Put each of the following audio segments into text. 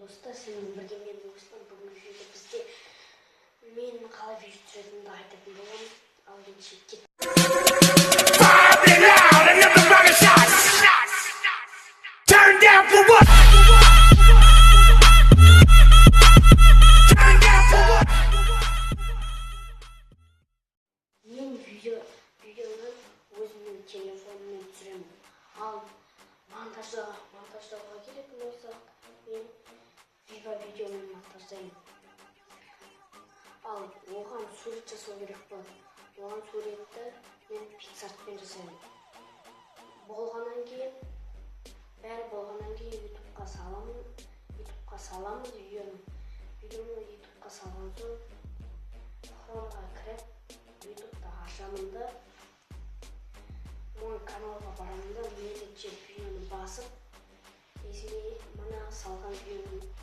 Достар, сенімен бірге мен, Руслан. Бүгінгі видеода бізде мен қалай видео түсіретінімді айтатын боламын. Ал ендеше кет. Fire loud, another rocket shot. Turn down for what? Turn down for what? Мен видеоны өзімнің телефоныммен түсіремін. Ал монтаждауға келетін болсақ, мен Viva Видеомен монтаждаймын. Ал оған сурет жасау керек болады. Оған суретті мен PicsArt-пен жасаймын. Болғаннан кейін, бәрі болғаннан кейін Ютубқа саламын. Ютубқа саламыз видеоны. Видеоны Ютубқа салған соң Хромға кіріп, Ютубты ашамын да, мой каналға барамын да, менеджер видеоны басып, мына салған видеоны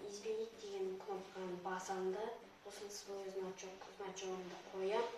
«Изменить» деген кнопканы басамын да, сосын свой значогымды қоямын.